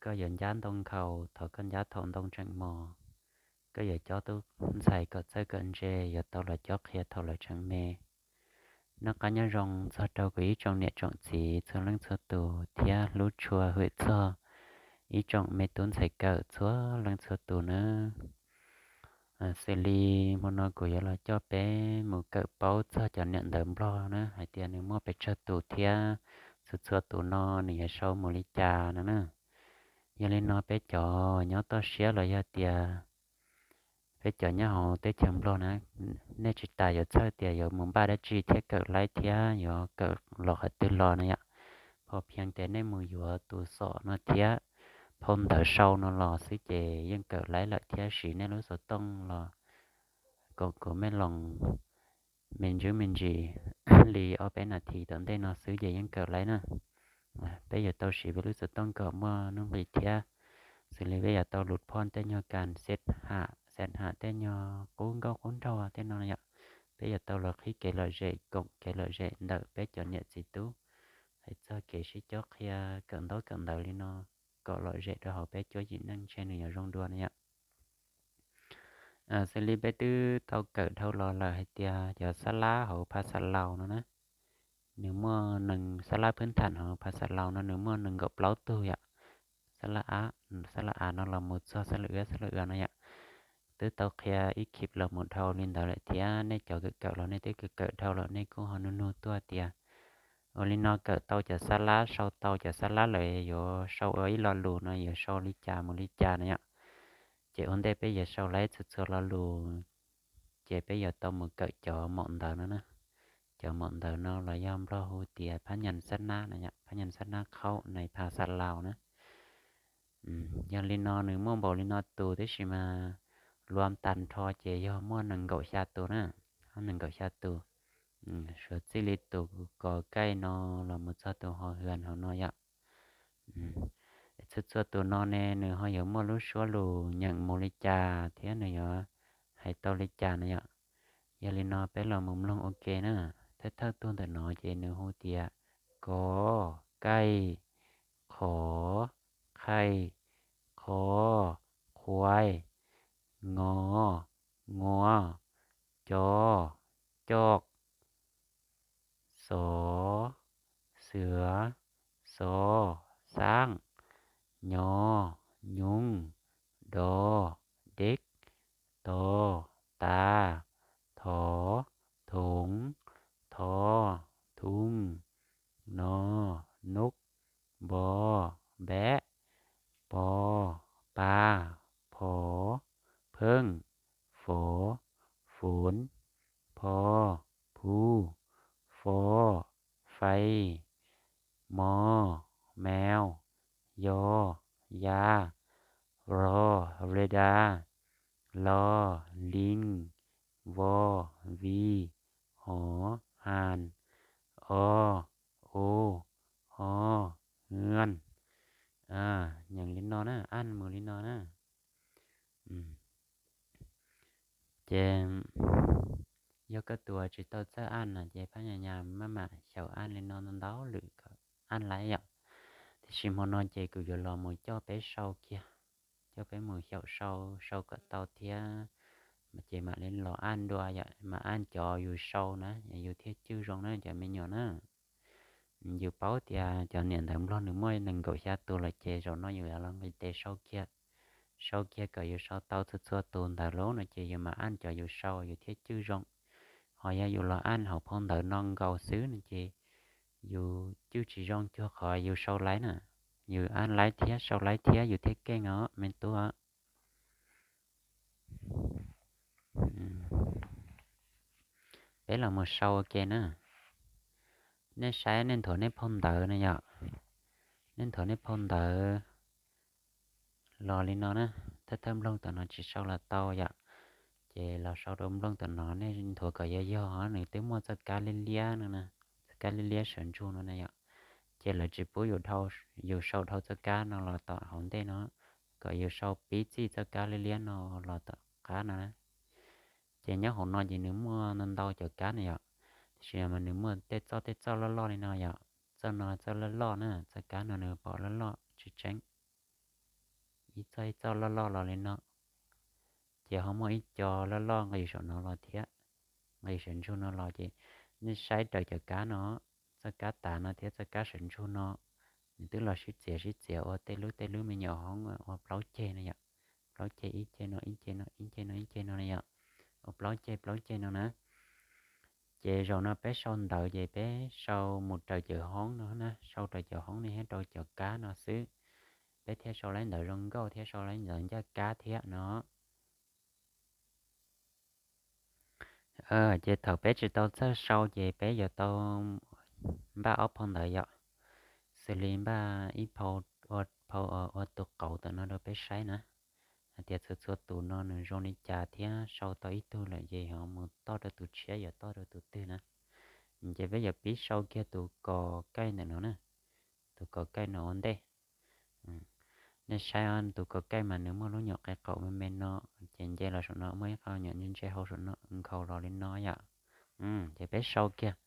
Koj yuav ncab ntoo nkhaus thaum koj ncab thaum ntoo tseem mos, koj yuav cob tub ntxhais kom txawj kom ntse yuav tau los cob qhia thaum lawv tseem me. Noj qab nyob zoo txog rau kuv ib tsoom niam tsoom txiv txhua leej txhua tus thiab hlub tshua hwm txog ib tsoom me tub ntxhais kawm txhua leej txhua tus nawb. Xws li hmo no kuv yuav los coj peb mus kawm paub txog cov niam ntawv Nplog na, hais tias nws muaj pes tsawg tus thiab txhua txhua tus no nws yuav sau mus li cas no na. Yog li no peb cov nyob toj siab los yog tias peb cov nyob hauv teb chaws Nplog na, nej tsis tas yuav txhawj tias yuav mus npaj dab tsi thiab kawm laib thiab yuav kawm los qhov twg los no yom. Phau phiaj tias nej mus yuav tus xom no thiab phau ntawv sau no los xwb ces yeej kawm laib lawm thiab siv nej lub xov tooj los kom kuv mej loos me ntsis me ntsis li ob peb nas this tom ntej no xwb ces yeej kawm laib na. Peb yuav tau siv peb lub xov tooj kom muaj nuj nqis thiab. Xws li peb yuav tau lus phoj tej nyuag kas xet ham xet ham tej nyuag qub nkauj qub nraug tej no yom. Peb yuav tau los qhib kev lom zem koom kev lom zem ntawm peb cov niam txiv tub, hais txog kev sib cob qhia kawm ntaub kawm ntawv li no kom lom zem rau hauv peb cuab yim neej ntshe nws yuav zoo dua no yom. Xws li peb twb tau kawm dhau los lawm hais tias cov xab lab hauv pha xa laus no na, nws muaj nees xab lab phwb tham hauv pha xa laus no nws muaj nees nkaum plaub tug yom. Xab lab a, xab lab a no los mus txog xab lab ua xab lab ua no yom. Twb tau qhia ib khib los mus dhau li ntawd lawm thiab nej cov kawm kawm los nej twb kawm kawm dhau lawm nej kuj ho nug nug tuaj tias ua li no kawm tau cov xab lab sau tau cov xab lab lawm yuav sau ua ib lo lus no yuav sau li cas mus li cas no yom. Ces ua ntej peb yuav sau laib txhua txhua lo lus, ces peb yuav tau mus kawm cov maum ntawv no na. Cov maum ntawv no los yog Nplog hu tias phab nyas xab nab no yom, phab nyas xab nab khaub nais pha xa laus na. Yog li no nws muaj npaum li no tus tab sis mas luam tas nrho ces yog muaj nees nkaum xya tus na, nees nkaum xya tus. Suav txij li tus kos kaij no los mus txog tus ho hwm hauv no yom. Txhua txhua tus no ne nws ho yuav muaj lub suab lus nyeem mus li cas thiab nws yuav hais tau li cas no yom. Yog li no peb los mus mloog ua ke na. Thawj thawj tug ntawm no ces nws hu tias kos, kaij, qhov, khaij, qhov, khuaij, ngos, nguas, cos, coj, xov, xwm, xov, xab, nyos, nyoog, dos, deb, tos, tas, thov, thoov, thov, thooj, no, nub, npos, npab, pos, pa, phov, pheej, fov, foov, pho, phu, fo, fai, mo, meo, yo, ya, ro, reda, lo, lin, vo, vi, hov, has, o, u, ho, hwj. Nyeem li no na, aj mus li no na. Ces yog koj tus tsis tau txawj aj no ces phab nyas nyas maj mam xyaum aj li no ntau ntau lwm kom aj laib yom. Tiam sis hmo no ces kuv yuav los mus coj peb sau kiag, coj peb mus xyaum sau, sau kom tau thiab. Ces mam li los aj dua yom, mam aj cov yus sau na, yus thiaj cwj zoo na cov me nyuam na. Yus paub tias cov niam ntawv Nplog nws muaj nees nkaum xya tus lawm ces zaum no yus yuav los nqis tes sau kiag, sau kiag kom yus sau tau txhua txhua tus ntawd lauj no ces yus mam aj cov yus sau yus thiaj cwj zoo. Ho yog yus los aj hauv phau ntawv no nkaus xwb no ces yus cwj tsis zoo cuag qhov yus sau laib na. Yus aj laib thiab sau laib thiab yus thiaj keej os me tub. Peb los mus sau ua ke na. Nej saib nej nthuav nej phau ntawv na yom. Nej nthuav nej phau ntawv los li no na. Thawj thawj nplooj tom no tsis sau los tau yom. Ces los sau rau nplooj tom no, nej nthuav kom yog yog nws twb muaj txoj kab liab liab no, txoj kab liab liab sawv ntsug no na yom. Ces lawv tsis pub yus sau dhau txoj kab no los tom hauv ntej no, kom yus sau pib txij txoj kab liab liab no los tom qab no na. Ces nyob hauv no ces nws muaj ntau ntau cov kab na yom, tiam sis mas nws muaj tej txoj tej txoj loj loj li no yom. Txoj no txoj loj loj na, txoj kab no nws pom loj loj tsis tseeb. ib txoj ib txoj loj loj los li no. Ces ho muaj ib co loj loj nqis saum no los thiab, nqis saum ntsug no los ces nej saib raws cov kab no, txoj kab tav no thiab txoj kab saum ntsug no, nws twb los sib txiav sib txiav ua tej lub tej lub me nyuam hoob ua plaub ceg no yom. Plaub ceg, ib ceg no, ib ceg no, ib ceg no, ib ceg no na yom. Ua plaub ceg plaub ceg no na. Ces zaum no peb sau ntawv ces peb sau mus raws cov hoob no na, sau raws cov hoob no thiab rau cov kab no xwb. Peb thiaj sau laib ntawv zoo nkauj thiab sau laib ntawv ncaj kab thiab no. Ces thaum peb tsis tau txawj sau ces peb yuav tau npaj ob phau ntawv yom, xws li npaj ib phau, phau ua tus qauv ntawm no rau peb saib na, hais tias txhua txhua tus no nws zoo li cas thiab sau tau ib tug lawm ces ho mus toj rau tus tshiab yuav toj rau tus twg na. Ces peb yuav pib sau kiag tus kos kaij ntawm no na, tus kos kaij no ua ntej. Nej saib tus kos kaij mas nws muaj lub nyuam qe qaum me me no, ces nce los saum no muaj ib qho nyuam ntse ntse hauv saum no nkhaus los li no yom. Ces peb sau kiag,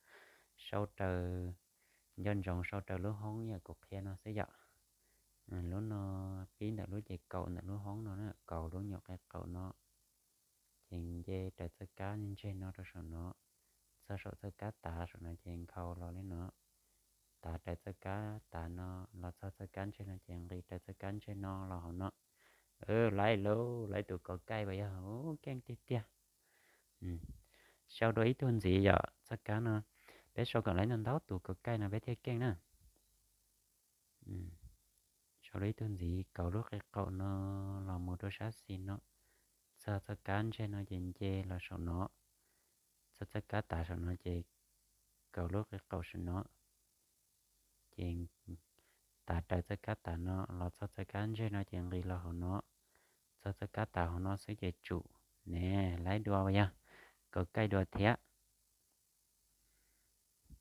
sau raws, nco ntsoov sau raws lub hoob yam kuv qhia no xwb yom. Lub no pib ntawm lub ces kaum ntawm lub hoob no na, kaum lub nyuam qe qaum no. Ces nce raws txoj kab ntseg no rau saum no, txog saum txoj kab tav saum no ces nkhaus los li no. Tav raws txoj kab tav no los txog txoj kab ntseg no ces nqis raws txoj kab ntseg no los hauv no. Laib lauj, laib tus kos kaij uas yog keej tiag tiag. Sau dua ib tug ntxiv yom, txoj kab no peb sau kom laib ntau ntau tus kos kaij no peb thiaj keej na. Sau dua ib tug ntxiv, kaum lub qe qaum no los mus rau sab xis no, txog txoj kab ntseg no ces nce los saum no, txog txoj kab tav saum no ces kaum lub qe qaum saum no, ces tav raws txoj kab tav no los txog txoj kab ntseg no ces nqis los hauv no, txog txoj kab tav hauv no xwb ces tsum ne, laib dua uas yog kos kaij dua thiab.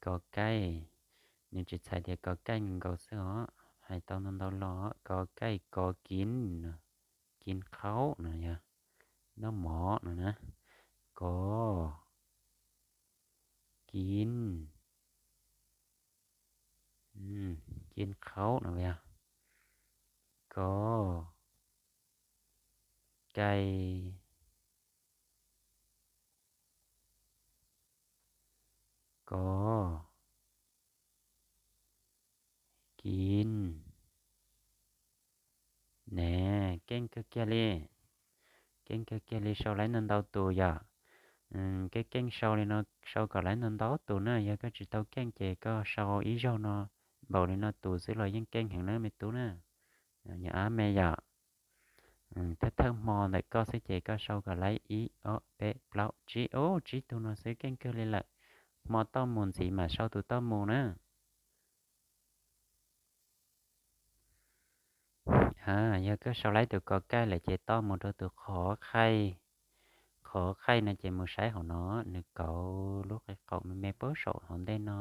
Kos kaij, nws tsis txhais tias kos kaij nkaus xwb os, hais tau ntau ntau los kos kaij, kos kin, kin khaub no yog noj mov no na, kos, kin, kin khaub no yog, kos, kaij, kos, kin, ne, keej kawg kiag li. Keej kawg kiag li, sau laib ntau ntau tus yom. Keej keej sau li no, sau kom laib ntau ntau tus na, yog koj tsis tau keej ces koj sau ib zaug no npaum li no tus xwb los yeej keej heev na me tub na. Nyob ab me yom, thawj thawj hmo ntawm koj xwb ces koj sau kom laib ib ob peb plaub tsib, ub, tsib tug no xwb keej kawg li lawm. Hmo toj mus ntxiv mam sau tus toj mus na. Yog koj sau laib tus kos kaij lawm ces toj mus rau tus qhov khaij. Qhov khaij no ces mus saib hauv no, nws kauv lub qe qaum me me puag saum hauv ntej no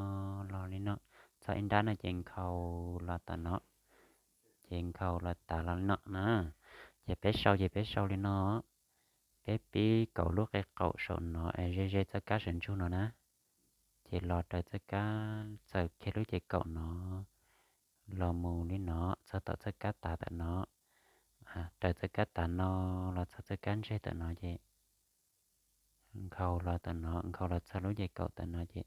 los li no, txog ib nrab no ces nkhaus los tom no, ces nkhaus los tas los li no na. Ces peb sau ces peb sau li no, peb pib kauv lub qe qaum saum no es ze ze txoj kab sawv ntsug no na, ces los raws txoj kab txawm kiag lub ces kaum no los mus li no txog tom txoj kab tav tom no, raws txoj kab tav no los txog txoj kab ntseg tom no ces nkhaus los tom no, nkhaus los txog lub ces kaum tom no ces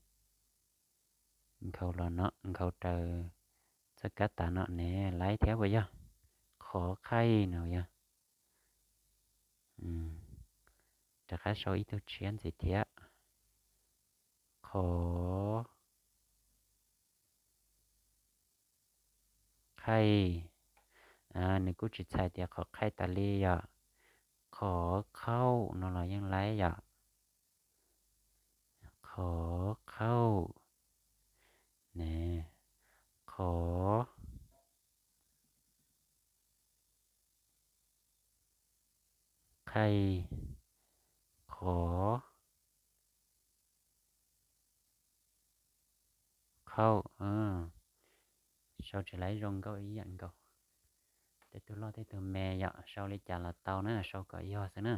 nkhaus los no, nkhaus raws txoj kab tav no ne, laib thiab uas yog qhov khaij no yog. Rov qab sau ib tug tshiab ntxiv thiab. Qhov khaij, nws kuj tsis txhais tias qhov khaij tas li yom. Qhov khauj no los yeej laib yom. Qhov khauj ne, qhov khaij, qhov khauj. Sau tsis laib zoo nkauj ib yam nkaus. Tej tug loj tej tug me yom, sau li cas los tau na, sau kom yog xwb na.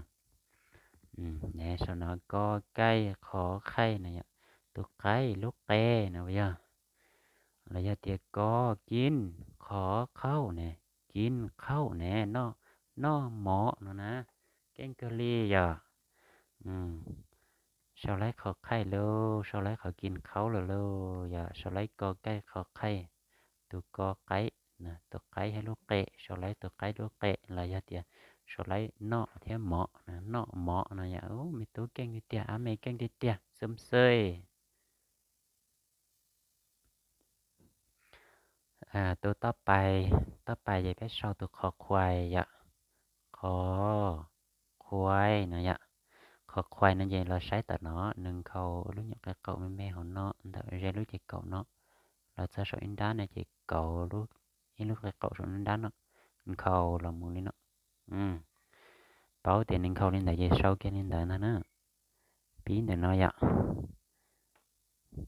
Saum no kos kaij qhov khaij na yom, tus qaij lub qe na yog, los yog tias kos kin qhov khauj ne, kin khauj ne, noj noj mov no na. Keej kawg li yom. Sau laib kho khaij lauj, sau laib qhov kis khaub lawm lauj yom, sau laib ko kaij kho khaij, tus ko qaib, tus qaib thiab lub qe, sau laib tus qaib lub qe los yog tias sau laib noj thiab mov, noj mov no yom. Ub, me tub keej tiag tiag, ab me keej tiag tiag, xeeb xwb. Tus tob pais, tob pais ces peb sau tus kho khuais yom, kho khuais no yom. Kho khuais no ces los saib tom no, nws nkhaus lub nyuam qe qaum me me hauv no ntawm ze lub ces kaum no los txog saum ib nrab no ces kauv lub, ib lub qe qaum saum ib nrab no, nkhaus los mus li no. Paub tias nws nkhaus li ntawd ces sau kiag li ntawd ntag na. Pib ntawm no yom,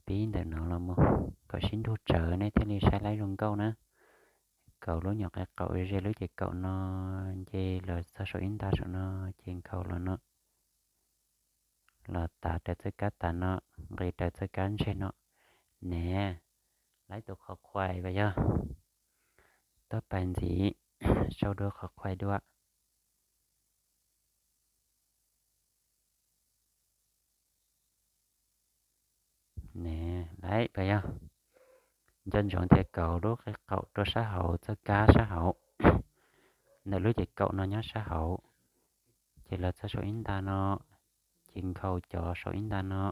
pib ntawm no los mus kom sib nrug tsawv nej thiaj li saib laib zoo nkauj na. Kauv lub nyuam qe qaum ze lub ces kaum no, nce los txog saum ib nta saum no, ces nkhaus los no, los tav raws txoj kab tav no, nqis raws txoj kab ntseg no. Ne, laib tus kho khuais vas yog, tob pais ntxiv, sau dua kho khuais dua. Ne, laib pas yog, nco ntsoov tias kauv lub qe qaum rau sab hauv txoj kab sab hauv, ntawm lub ces kaum no nyob sab hauv, ces los txog saum ib nta no, ces nkhaus cov saum ib nta no,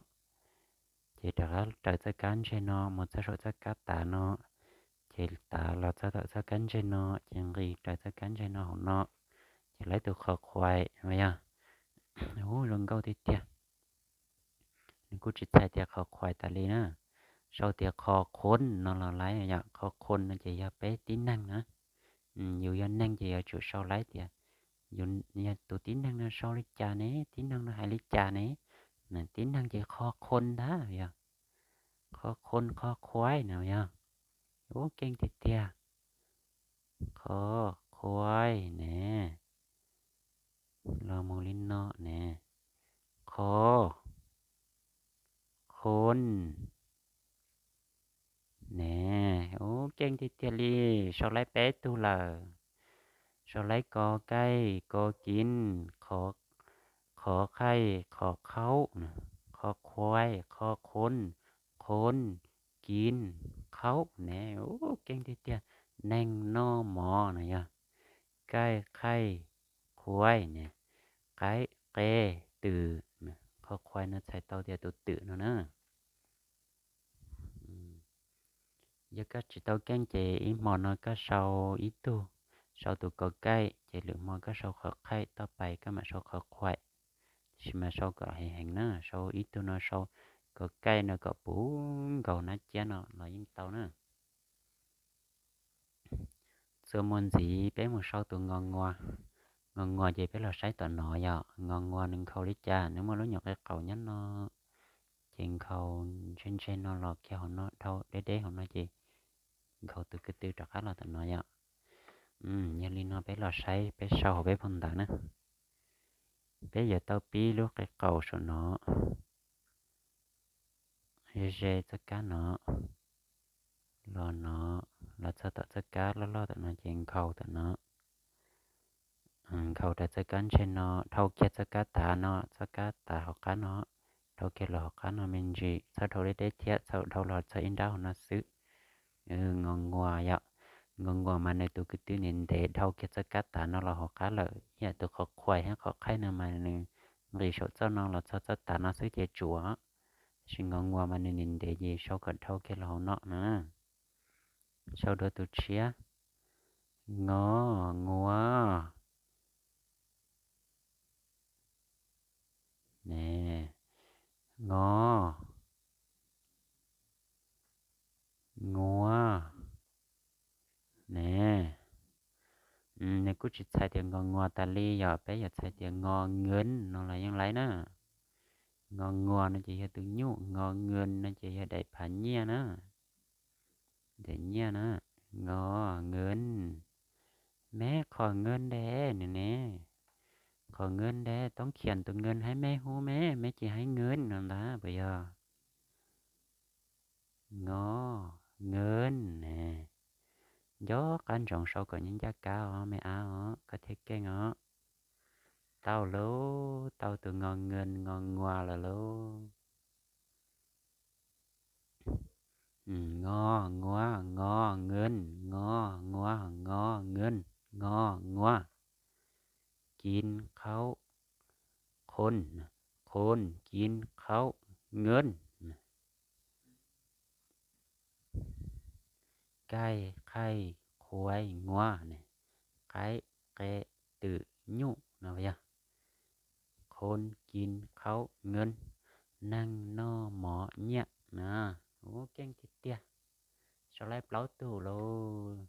ces rov qab raws txoj kab ntseg no mus txog saum txoj kab tav no, ces tav los txog txoj kab ntseg no, ces nqis raws txoj kab ntseg no hauv no, ces laib tus kho khuais vas yog. Ub, zoo nkauj tiag tiag. Nws kuj tsis txhais tias kho khuais tas li na, sau tias kho khun no los laib yom. Kho khun no ces yog peb tib neeg na. Yus yog neeg ces yuav tsum sau laib tias yus yog tus tib neeg no sau li cas ne, tib neeg no hais li cas ne. Tib neeg ces kho khun ntag yog, kho khun kho khuais no yog. Ub, keej tiag tiag. Kho khuais ne, los mus li no ne, kho khun ne. Ub, keej tiag tiag li, sau laib peb tug lawm. Sau laib ko kaij, ko kin, qhov khaij, qhov khaub, kho khuais, kho khun, khun, kin, khaub ne. Ub, keej tiag tiag, neeg noj mov no yog, kaij khaij khuais ne, qaib qe twm, kho khuais no txhais tau tias tus twm no na. Yog koj tsis tau keej ces ib hmo no koj sau ib tug, sau tus ko kaij ces lwm hmo koj sau qhov khaij, tob pais koj mam sau qhov khuais. Tiam sis mas sau kom heev heev na, sau ib tug no sau ko kaij no kom puv nkaus nab ciab no los yeej tau na. Txuas mus ntxiv peb mus sau tus ngos nguas. Ngos nguas ces peb los saib tom no yog ngos nguas nws nkhaus li cas, nws muaj lub nyuam qe qaum nyob no, ces nkhaus ntseg ntseg no los kiag hauv no, dhau deb deb hauv no ces nkhaus tus ko tw rov qab los tom no yom. Yog li no peb los saib peb sau hauv peb phau ntawv na. Peb yuav tau pib lub qe qaum saum no, ze ze txoj kab no, los no, los txog tom txoj kab loj loj tom no ces nkhaus tom no. Nkhaus raws txoj kab ntseg no, dhau kiag txoj kab tav no, txoj kab tav hauv qab no, dhau kiag los hauv qab no me ntsis, txhob dhau deb deb thiab, txhaum dhau los txog ib nrab hauv no xwb. Ngos nguas yom, ngos nguas mas nws tus ko tw ntev ntev dhau kiag txoj kab tav no los hauv qab lawm. Yam tus qhov khuais thiab qhov khaij no mas nws nqis saum txoj no los txog txoj tav no xwb ces tsuav. Tab sis ngos nguas mas nws ntev ntev ces sau kom dhau kiag los hauv no na. Sau dua tus tshiab. Ngos nguas. Ne, ngos nguas. Ne, nws kuj tsis txhais tias ngos nguas tas li, yog peb yuav txhais tias ngos nkees no los yeej laib na. Ngos nguas no ces yog tus nyuj, ngos nkees no ces yog daim phav nyiaj na. Daim nyiaj na, ngos nkees. Meb qhov nkees nte nws ne, qhov nkees nte toob khiam tus nkees haib meb hub meb, meb cia haib nkees no ntag puas yog? Ngos nkees ne, Nco qab ntsoov sau kom nyob ncaj kab os me ab os, koj thiaj keej os. Tau lauj, tau tus ngo nqe ngo ngua lawm lauj. Ngo, ngua, ngo, nqe, ngo, ngua, ngo, nqe, ngo, ngua. Kin khaub, khon, khon kin khaub, nqe. Kaij qaij qhuav ngua, qaib qe twm nyuj no yog khon kin khaub nqe. Neeg noj mov nyiaj na. Ua keej tiag tiag. Sau laib plaub tug lauj.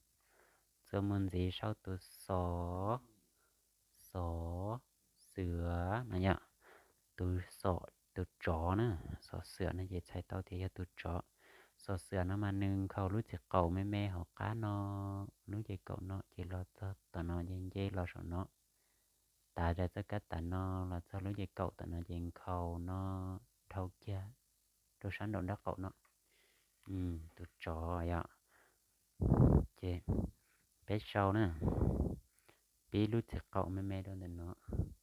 Txuas mus ntxiv sau tus xos, xos xiav no yom. Tus xos, tus tsov na, xos xiav no ces txhais tau tias yog tus tsov. Xos xiav no mas nws nkhaus lub txiv qaum me me hauv qab no, lub ces kaum no ces los txog tom no ces nce los saum no, tav raws txoj kab tav no los txog lub ces kaum tom no ces nkhaus no dhau kiag rau sab nraum nraub qaum no. Tus tsov yom. Ces peb sau na, pib lub txiv qaum me me rau ntawm no,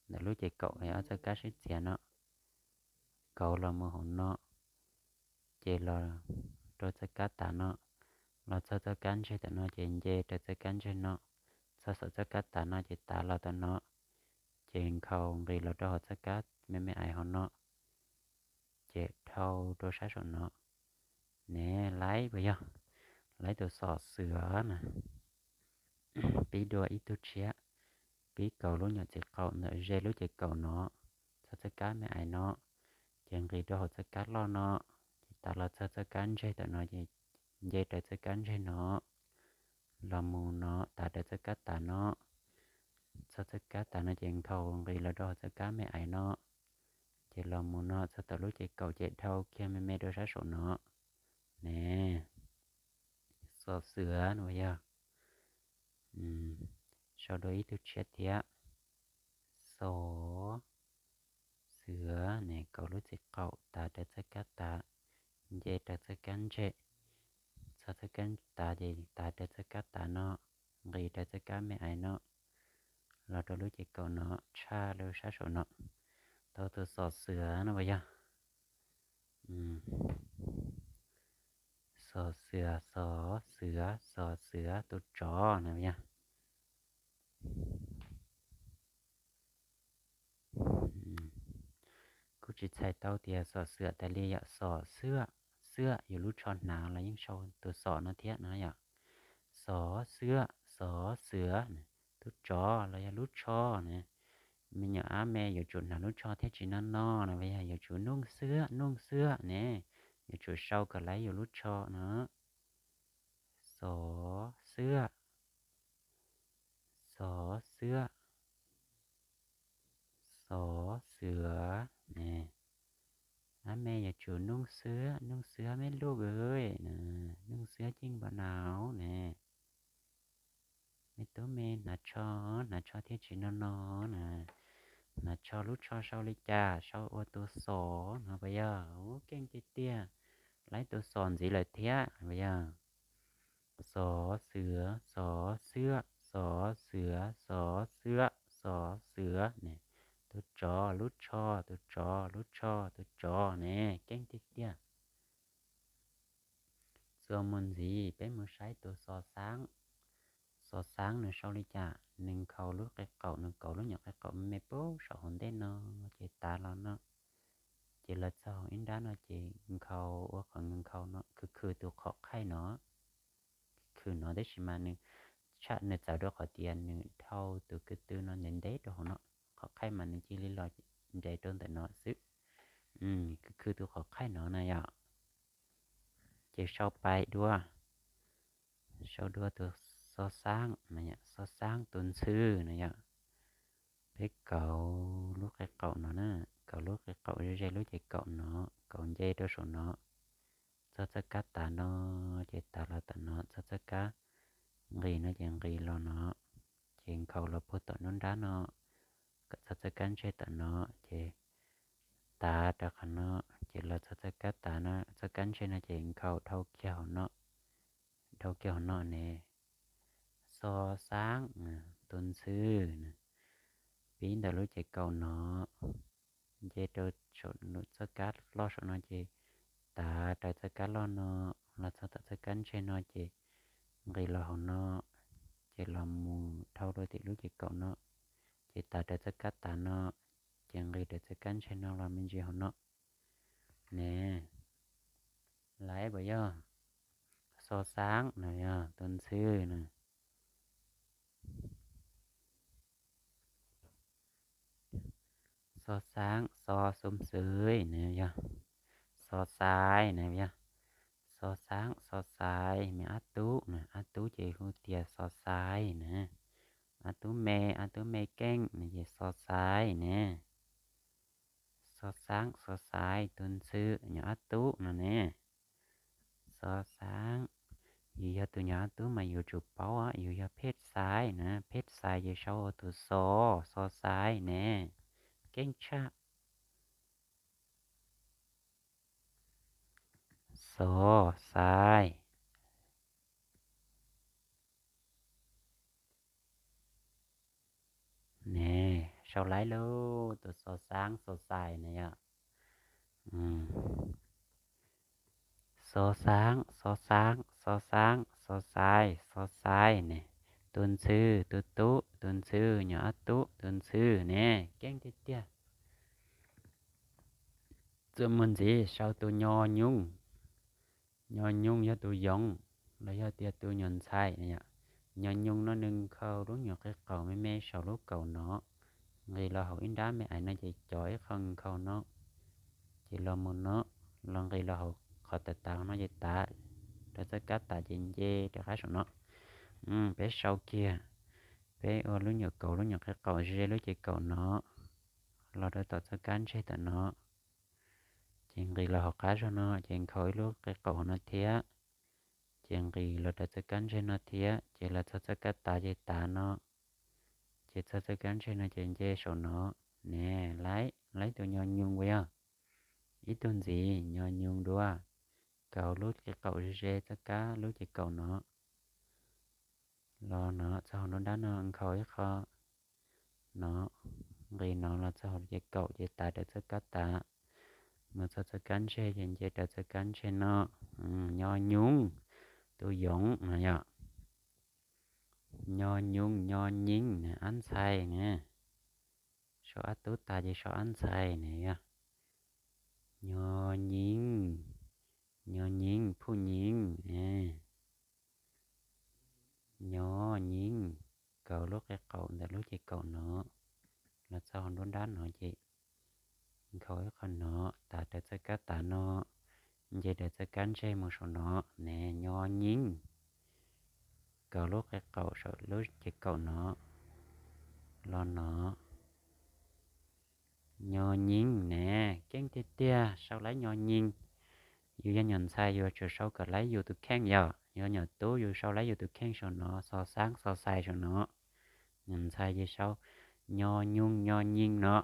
ntawm lub ces kaum ob txoj kab sib txiav no, kauv los mus hauv no, ces los rau txoj kab tav no, los txog txoj kab ntseg tom no ces nce raws txoj kab ntseg no, txog saum txoj kab tav no ces tav los tom no, ces nkhaus nqis los rau hauv txoj kab me me aiv hauv no, ces dhau rau sab saum no. Ne, laib puas yog? Laib tus xos xiav na. Pib dua ib tug tshiab, pib kauv lub nyuam txiv qaum ntawm ze lub ces kaum no, txog txoj kab me aiv no, ces nqis rau hauv txoj kab loj no, ces tav los txog txoj kab ntseg tom no ces nce raws txoj kab ntseg no, los mus no tav raws txoj kab tav no, txog txoj kab tav no ces nkhaus nqis los rau hauv txoj kab me aiv no, ces los mus no txog tom lub ces kaum ces dhau kiag me me rau sab saum no. Ne, xos xiav no yog. Sau dua ib tug tshiab thiab. Xos xiav ne, kauv lub txiv qaum tav raws txoj kab tav, nce raws txoj kab ntseg, txog txoj kab tav ces tav raws txoj kab tav no, nqis raws txoj kab me aiv no, los rau lub ces kaum no tshaj lub sab saum no. Tau tus xos xiav no puas yog? Xos xiav, xos xiav, xos xiav, tus tsov na yog. Kuj tsis txhais tau tias xos xiav tas li yom, xos xiav, xiav yus lub tsho hnav los yeej sau tus xos no thiab no yom. Xos xiav, xos xiav, tus tsov los yog lub tsho na. Me nyuam ab me yuav tsum hnav lub tsho thiab tsis no no na, yog yuav tsum nug xiav, nug xiav ne, yuav tsum sau kom laib yus lub tsho no. Xos xiav, xos xiav, xos xiav ne. Ab me yuav tsum nug xiav, nug xiav me lug, nug xiav cij npau nav ne. Me tub me hnav tsho, hnav tsho thiab tsis no no na. Hnav tsho lub tsho sau li cas? Sau ua tus xos no puas yog? Ua keej tiag tiag, laib tus xos ntxiv lawm thiab puas yog? Xos xiav, xos xiav, xos xiav, xos xiav, xos xiav ne. Tus tsov lub tsho, tus tsov lub tsho, tus tsov ne, keej tiag tiag. Txuas mus ntxiv peb mus saib tus xos xaab. Xos xaab nws sau li cas? Nws nkhaus lub qe qaum, nws kauv lub nyuam qe qaum me me pub saum hauv ntej no, ces tav los no, ces los txog ib nrab no ces nkhaus ua qhov nkhaus no, khwv khwv tus qhov qhaij no, khwv no, tab sis mas nws tshaj nws txawv rau qhov tias nws dhau tus ko tw no ntev ntev rau hauv no, qhov qhaij mas nws cia li los nres rau ntawm no xwb. Khwv khwv tus qhov qhaij no na yom. Ces sau pais dua, sau dua tus xos xaab, xos xaab tus ntxhw na yom. Peb kauv lub qe qaum no na, kauv lub qe qaum ze lub ces kaum no, kauv nce rau saum no, txog txoj kab tav no, ces tav los tom no, txog txoj kab nqis no ces nqis los no, ces nkhaus los puag tom nruab nrab no, kom txog txoj kab ntseg tom no, ces tav rau qhov no, ces los txog txoj kab tav no, txoj kab ntseg no ces nkhaus dhau kiag hauv no, dhau kiag hauv no ne, xo xaab, tus ntxhw na, pib ntawm lub ces kaum no, nce rau saum txoj kab loj saum no ces tav raws txoj kab loj no, los txog tom txoj kab ntseg no ces nqis los hauv no, ces los mus dhau rau tim lub ces kaum no, ces tav raws txoj kab tav no, ces nqis raws txoj kab ntseg no los me ntsis hauv no ne. Laiv puas yog? Xo xaab na yog tus ntxhw na. Xo xaab, xo xum xwm na yog, xo xais na yog, xo xaab, xo xais, me ab tub na, ab tub ces hu tias xo xais na, ab tub me, ab tub me keej na ces xo xais ne. Xo xaab, xo xais, tus ntxhw, nyuam ab tub no ne. Xo xaab, yus yog tus nyuam ab tub mas yus tsum paub, yus yog phej xais na, phej xais ces sau ua tus xo, xo xais ne, keej tshaj. Xo xais ne, sau laiv lauj, tus xo xaab xo xais na yog. Xo xaab, xo xaab, xo xaab, xo xais, xo xais ne, tus ntxhw, tus tub, tus ntxhw, nyuam ab tub, tus ntxhw ne, keej tiag tiag. Txuas mus ntxiv sau tus nyo nyoog. Nyo nyoog yog tus yoov, los yog tias tus nyuam ntxhais. Nyo nyoog no nws nkhaus lub nyuam qe qaum me me saum lub kaum no, nqis los hauv ib nrab me ais no ces cov ib qho nkhaus no, ces los mus no, los nqis los hauv qhov tav tav no ces tav raws txoj kab tav ces nce rov qab saum no. Peb sau kiag, peb ua lub nyuam kaum lub nyuam qe qaum ze lub ces kaum no, los rau tom txoj kab ntseg tom no, ces nqis los hauv qab zog no ces nkhaus ib lub qe qaum hauv no thiab, ces nqis los rau txoj kab ntseg no thiab, ces los txog txoj kab tav ces tav no, ces txog txoj kab ntseg no ces nce saum no ne. Laiv, laiv tus nyo nyoog puas yog? Ib tug ntxiv nyo nyoog dua, nkhaus lub qe qaum ze ze txoj kab lub ces kaum no, los no txog hauv nruab nrab no nkhaus ib qho no, nqis no los txog hauv ces kaum ces tav raws txoj kab tav, mus txog txoj kab ntseg ces nce raws txoj kab ntseg no. Nyo nyoog, tus yoov no yog. Nyo nyoog, nyo nyeeg, ab ntxhais ne. Sau ab tub tas ces sau ab ntxhais ne yog. Nyo nyeeg, nyo nyeeg, phuj nyeeg. Nyo nyeeg, nkhaus lub qe qaum ntawm lub ces kaum no, los txog hauv nruab nrab no ces nkhaus ib qho no, tav raws txoj kab tav no, nce raws txoj kab ntseg mus saum no ne. Nyo nyeeg, nkhaus lub qe qaum saum lub ces kaum no, los no. Nyo nyeeg ne, keej tiag tiag, sau laiv nyo nyeeg. Yus yog nyuam ntxhais yus tsum sau kom laiv yus tus kheej yom, yog nyuam tub yus sau laiv yus tus kheej saum no, xo xaab xo xais saum no. Nyuam ntxhais ces sau nyo nyoog nyo nyeeg no,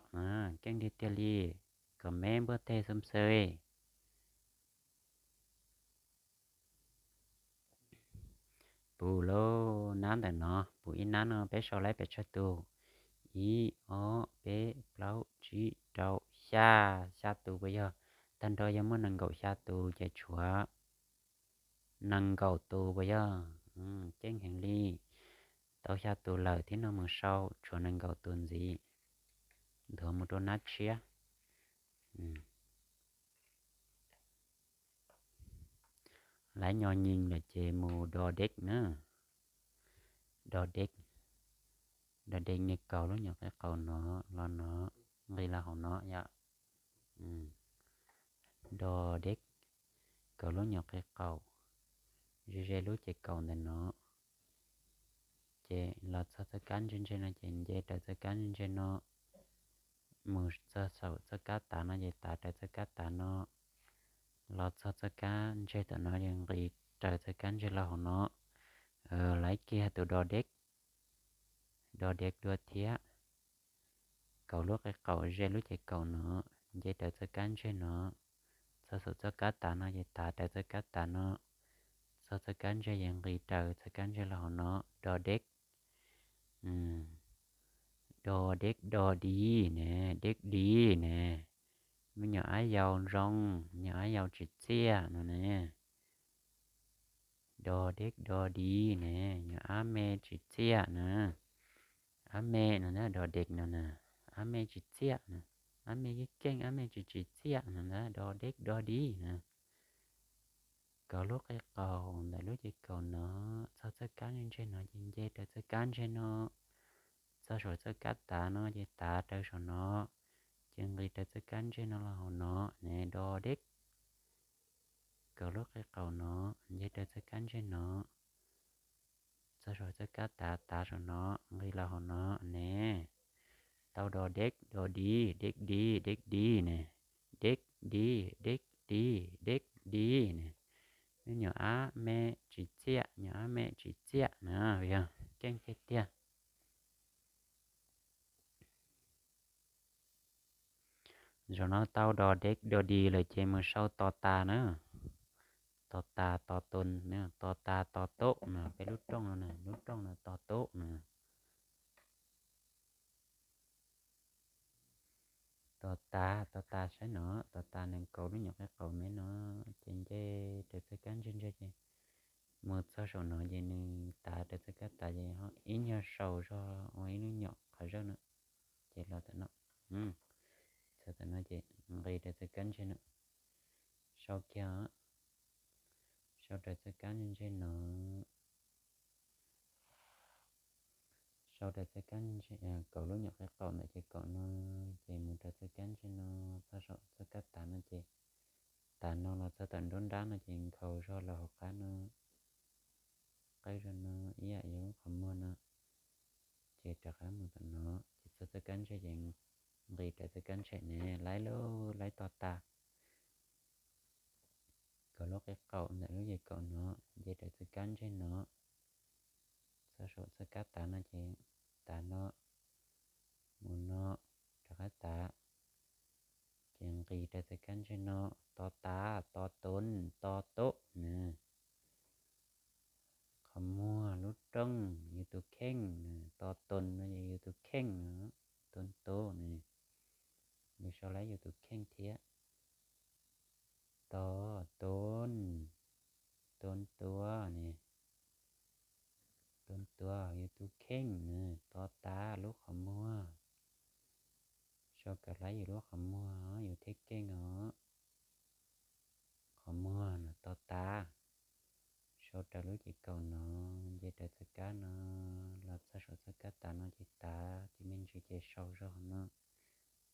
keej tiag tiag li, kom me npuaj teg xwb xwb. Puv lub nab ntawm no, puv ib nab no peb sau laiv pes tsawg tus? Ib, ob, peb, plaub, tsib, rau, xya, xya tus puas yog? Tag nrho yog muaj nees nkaum xya tus ces tshuav nees nkaum tus puas yog? Keej heev li, tau xya tus lawm thiab no mus sau tshuav nees nkaum tus ntxiv, nthuav mus rau nab tshiab. Laiv nyo nyeeg lawm ces mus do dej na. Do dej, do dej nws kaus lub nyuam qe qaum no los no, nqis los hauv no yom. Do dej, kaus lub nyuam qe qaum, ze ze lub ces kaum ntawm no, ces los txog txoj kab ntseg ntseg no ces nce raws txoj kab ntseg ntseg no, mus txog saum txoj kab tav no ces tav raws txoj kab tav no, los txog txoj kab ntseg tom no ces nqis raws txoj kab ntseg los hauv no. Laiv kiag tus do dej, do dej dua thiab, kaus lub qe qaum ze lub ces kaum no, nce raws txoj kab ntseg no, txog saum txoj kab tav no ces tav raws txoj kab tav no, txog txoj kab ntseg ces nqis raws txoj kab ntseg los hauv no, do deb. Do deb do di ne, deb di ne. Me nyuam ab yau zoo, me nyuam ab yau tsis txiaj no ne. Do deb do di ne, nyuam ab me tsis txiaj na. Ab me no na, do deb no na, ab me tsis txiaj na. Ab me yeej keej, ab me tsis tsis txiaj no na, do deb do di na. Kaus lub qe qaum ntawm lub ces kaum no, txog txoj kab ntseg no ces nce raws txoj kab ntseg no, txog saum txoj kab tav no ces tav raws saum no, ces nqis raws txoj kab ntseg no los hauv no ne, do deb. Kaus lub qe qaum no, nce raws txoj kab ntseg no, txog saum txoj kab tav, tav saum no, nqis los hauv no ne. Tau do deb do di, deb di, deb di ne. Deb di, deb di, deb di ne. Me nyuam ab me tsis txiaj, nyuam ab me tsis txiaj na, yog keej tiag tiag. Zaum no tau do deb do di lawm ces mus sau to tas na. To tas to tun, to tas to tob na, peb lub rooj no na, lub rooj no to tob na. To tas, to tas saib no, to tas nees nkaum lub nyuam qe qaum me no, ces nce raws txoj kab ntseg ntseg ces mus txog saum no ces nws tav raws txoj kab tav ces ho ib nyuag sau zog ua ib lub nyuam qhov zawj no, ces los tam no, txog tam no ces nqis raws txoj kab ntseg no, sau kiag, sau raws txoj kab ntseg no. Sau raws txoj kab ntseg, kaus lub nyuam qe qaum ntawm ces kaum no, ces mus raws txoj kab ntseg no, txog saum txoj kab tav no ces, tav no los txog tom nruab nrab no ces nkhaus zog los hauv qab no, qawb zog no ib yam yog lub qhov muag no, ces rov qab mus tom no, ces txog txoj kab ntseg ces nqis raws txoj kab ntseg ne, laib lauj, laib to tas. Kaus lub qe qaum ntawm lub ces kaum no, nce raws txoj kab ntseg no, txog saum txoj kab tav no ces tav no, mus no, rov qab tav, ces nqis raws txoj kab ntseg no, to tas, to tun, to tob na. Qhov muag lub rooj yus tus kheej na, to tun no ces yus tus kheej na, tun tub na, yus sau laib yus tus kheej thiab. To, tun, tun tua ne, tun tua yus tus kheej na, to tas lub qhov muag, sau kom laib yus lub qhov muag, yus thiab keej os. Qhov muag no to tas, sau raws lub ces kaum no, nce raws txoj kab no, los txog saum txoj kab tav no ces tav, ces me ntsis ces sau zog no,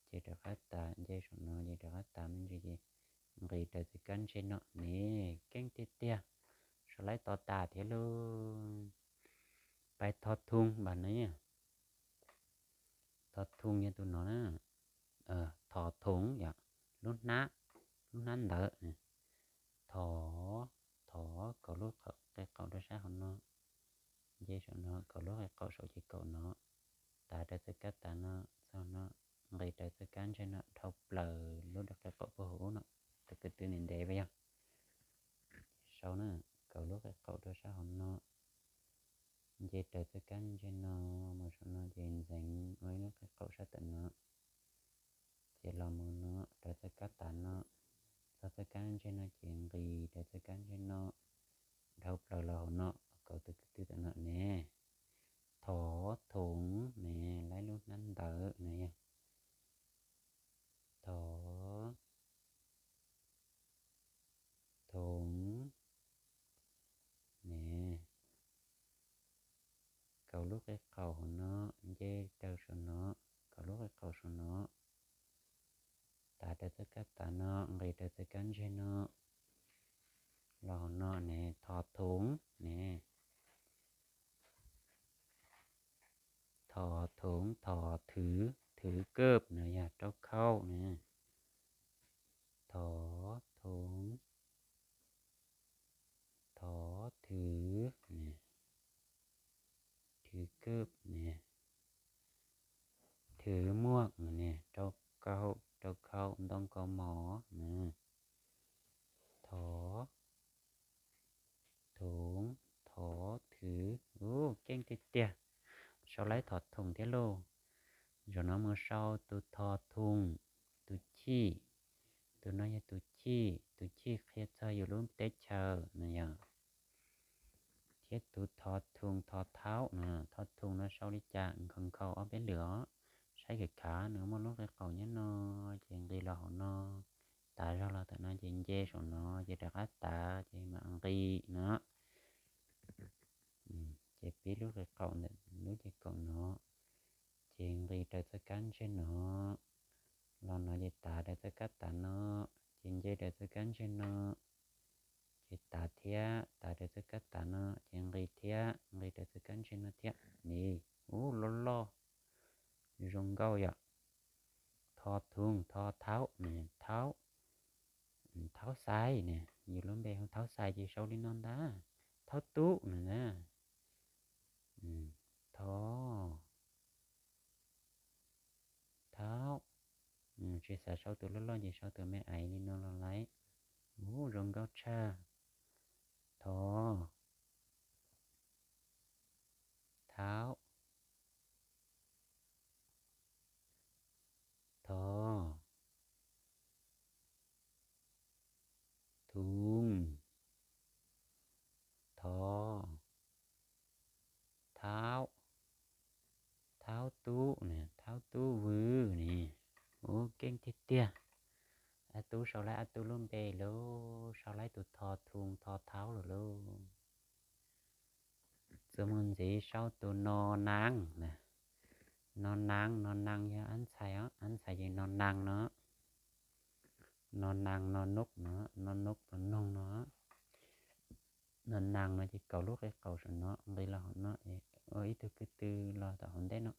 ces rov qab tav, nce saum no ces rov qab tav me ntsis ces nqis raws txoj kab ntseg no ne, keej tiag tiag, sau laib to tas thiab lauj. Pais thov thoo npam ne, thov thoo yog tus no na, thov thoov yog lub hnab, lub hnab ntawd. Thov, thov, kaus lub qe qaum rau sab hauv no, nce saum no, kaus lub qe qaum saum ces kaum no, tav raws txoj kab tav no, txog no, nqis raws txoj kab ntseg no dhau plaws lub qe qaum puag hauv ub no, tus kwv tw ntev ntev vas yog. Sau na, kaus lub qe qaum rau sab hauv no, nce raws txoj kab ntseg no, mus saum no ces ntxeev ua ib lub qe qaum sab tawm no, ces los mus no raws txoj kab tav no, txog txoj kab ntseg no ces nqis raws txoj kab ntseg no, dhau plaws los hauv no, kaus tus kwv tw tawm no ne. Thov thoov ne, laib lub hnab ntawd na yog. Thov thoov ne, kaus lub qe qaum hauv no, nce raws saum no, kaus lub qe qaum saum no, tav raws txoj kab tav no, nqis raws txoj kab ntseg no, los hauv no ne, thov thoov ne. Thov thoov, thov thwv, thwv kawb no yog rau khauj ne. Thov thoov, thov thwv ne, thwv kawb ne, thwv muaj ne, rau khauj, rau khauj ntoo kaus mom na. Thov, Thooj, thov, thwv, ub, keej tiag tiag. Sau laib thov thooj thiab lauj. Zaum no mus sau tus thov thooj, tus chij. Tus no yog tus chij, tus chij qhia txog yus lub teb chaws no yog. Thiab tus thov thooj, thov thaub no, thov thooj no sau li cas nkhaus nkhaus ob peb lwm os. Saib khav khav nws muaj lub qe qaum nyob no, ces nqis los hauv no. Tav zog los tam no ces nce saum no ces rov qab tav ces mam nqis no. Ces pib lub qe qaum ntawm lub ces kaum no, ces nqis raws txoj kab ntsej no, los no ces tav raws txoj kab tav no, ces nce raws txoj kab ntsej no, ces tav thiab, tav raws txoj kab tav no, ces nqis thiab, nqis raws txoj kab ntsej no thiab. Nis, ub, loj loj, zoo nkauj yom. Thov thooj, thov thaub, thaub, thaub xais ne, yus lub npe hu thaub xais ces sau li no ntag, thaub tub no na. Thov, thaub, tsis xav sau tus loj loj ces sau tus me aiv li no los laib. Ub, zoo nkauj tshaj. Thov, thaub, thov, thooj, thov, thaub, thaub tub ne, thaub tub vwm ne. Ub, keej tiag tiag. Ab tub sau laib ab tub lub npe lauj, sau laib tus thov thooj thov thaub lawm lauj. Txuas mus ntxiv sau tus no naag na. No naag, no naag yog ab ntxhais os, ab ntxhais ces no naag no. No naag, no nub no, no nub tus noog no. No naag no ces kaum lub qe qaum saum no nqis los hauv no, ua ib tug kwv tw los tom hauv ntej no,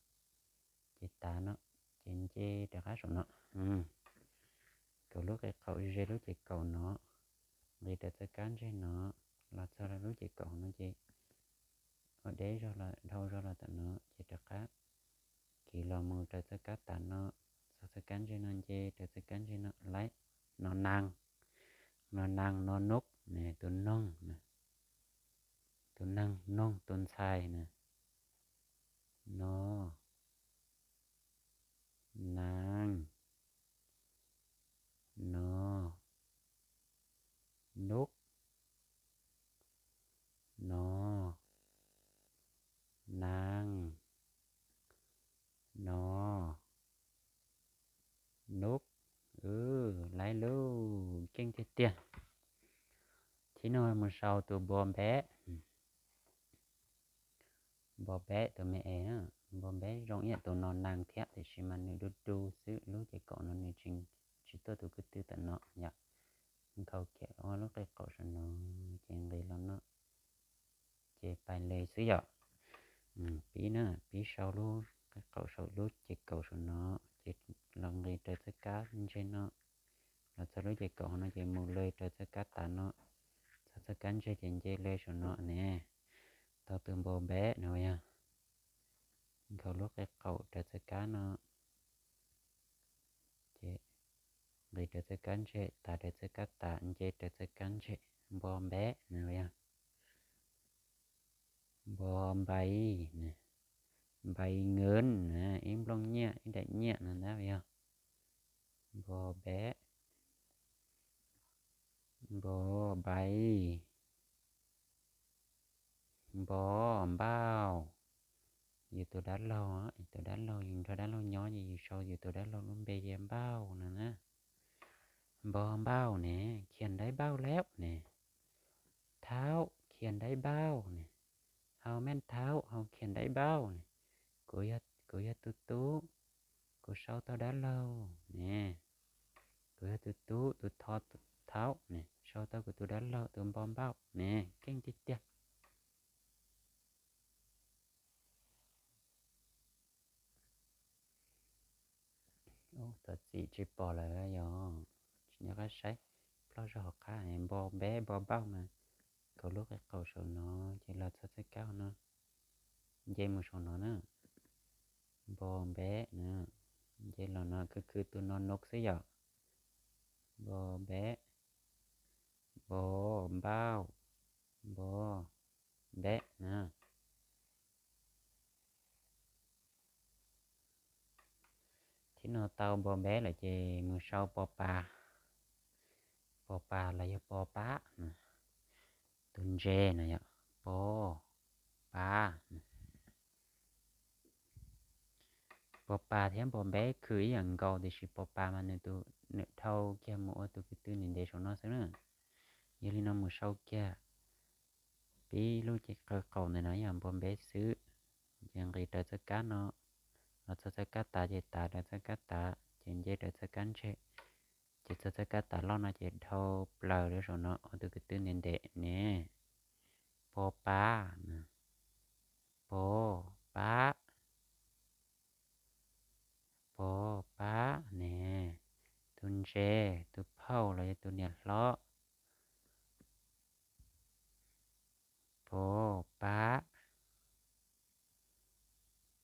ces tav no, ces nce rov qab saum no. Kaum lub qe qaum ze lub ces kaum no, nqis raws txoj kab ntsej no, los txog lub ces kaum no ces ua deb zog los dhau zog los tom no ces rov qab kiv los mus raws txoj kab tav no, txog txoj kab ntsej no nce raws txoj kab ntsej no laib. No naag, no naag, no nub ne, tus noog, tus neeg noog, tus ntxhais na. No naag, no nub, no naag, no nub. Laib lub keej tiag tiag. Thib no mus sau tus npo npeb. Npo npeb tus me es na, npo npeb zoo ib yam tus no naag thiab tiam sis mas nws du du xwb, lub ces kaum no nws tsis tuaj tus kwv tw tom no yom. Nkhaus kiag lub qe qaum saum no, ces nqis los no, ces pais le xwb yom. Pib na, pib sau lub qe qaum saum lub ces kaum saum no, ces los nqis raws txoj kab ntsej no, los txog lub ces kaum no ces mus le raws txoj kab tav no, txog txoj kab ntsej ces nce le saum no ne. Tau tus npo npeb no yog nkhaus lub qe qaum raws txoj kab no, ces nqis raws txoj kab ntsej, tav raws txoj kab tav, nce raws txoj kab ntsej, npo npeb no yog npo npaiv, npaiv nqeeb, ib nplooj nyiaj ib daim nyiaj no ntag yog npo npeb, npo npaiv, npo npauj. Yus tus dab laug, yus tus dab laug, yus nrog dab laug nyob ces yus sau yus tus dab laug lub npe yog Npauj no na. Npo Npauj ne, khiav ntaib Npauj lawm ne. Thaub khiav ntaib Npauj ne. Hau mej thaub hau khiav ntaib Npauj ne. Kuv yog tus tub, kuv sau tau dab laug ne. Kuv yog tus tub, tus tho, thaub ne, sau tau kuv tus dab laug tus npo Npauj ne, keej tiag tiag. Thov txim tsis pom lawm yog, tsis nco qab saib, ploj zog hauv qab. Npo npeb npo Npauj mas, nkhaus lub qe qaum saum no, ces los txog txoj kab no, nce mus saum no na. Npo npeb na, nce los no khwv khwv tus no nub xwb yom. Npo npeb, npo Npauj, Npo, npeb na. Thib no tau npo npeb lawm ces mus sau po pa. Po pa los yog po pab. Tus ntses no yog po pab. Po pa thiab npo npeb khwv ib yam nkaus tiam sis po pa mas nws tus, nws dhau kiag mus ua tus kwv tw ntev ntev saum no xwb na. Yog li no mus sau kiag pib lub qhov qaum ntawm no yog npo npeb xwb. Ces nqis raws txoj kab no los txog txoj kab tav ces tav raws txoj kab tav ces nce raws txoj kab ntseg, ces txog txoj kab tav loj no ces dhau plaws rau saum no ua tus kwv tw ntev ntev ne. Po pab, po pab, po pab ne. Tus ntses, tus phauj los yog tus niam hlob. Po pab,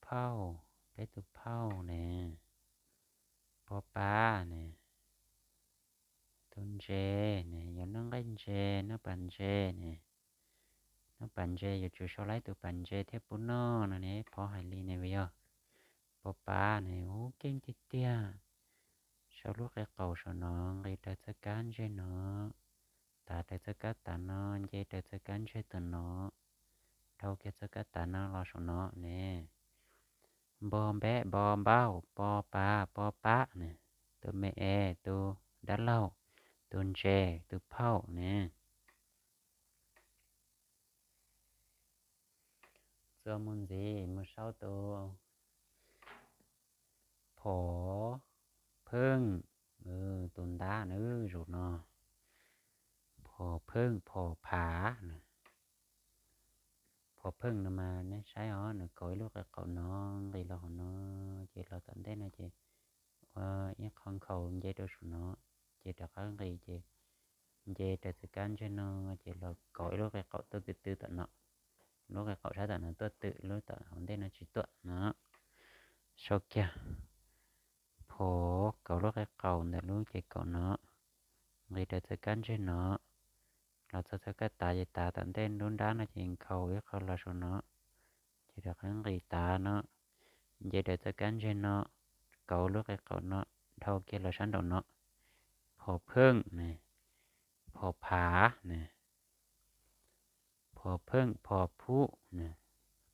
phauj, peb tus phauj ne. Po pab ne. Tus ntses ne, yuav noj nqaij ntses, noj pas ntses ne. Noj pas ntses yuav tsum sau laib tus pas ntses thiaj pub noj no ne, phov hais li ne yog. Po pab ne, ub, keej tiag tiag. Sau lub qe qaum saum no, nqis raws txoj kab ntseg no, tav raws txoj kab tav no, nce raws txoj kab ntseg tom no, dhau kiag txoj kab tav no los saum no ne. Npo npeb npo npaub po pa po pab ne. Tus me es tus dab laug, tus ntses tus phauj ne. Txuas mus ntxiv mus sau tus phom pheej, tus ntab na, zaum no phom pheej phom phav. Phom pheej no mas nej saib os, nws kaum ib lub qe qaum no, nqis los hauv no, ces los tom ntej no ces ua ib qho nkhaus nce rau saum no, ces rov qab nqis ces nce raws txoj kab ntseg no, ces los kaum ib lub qe qaum tuaj twm twm tom no, lub qe qaum sab tom no tuaj twm, lub tom hauv ntej no tsis tuaj no. Sau kiag, phom kaum lub qe qaum ntawm lub ces kaum no, nqis raws txoj kab ntseg no, los txog txoj kab tav ces tav tom ntej lub nrab no ces nkhaus ib qho los saum no, ces rov qab nqis tav no, nce raws txoj kab ntseg no, kaum lub qe qaum no, dhau kiag los sab nraum no, phom pheej ne, phom phav ne, phom pheej phom phuj ne,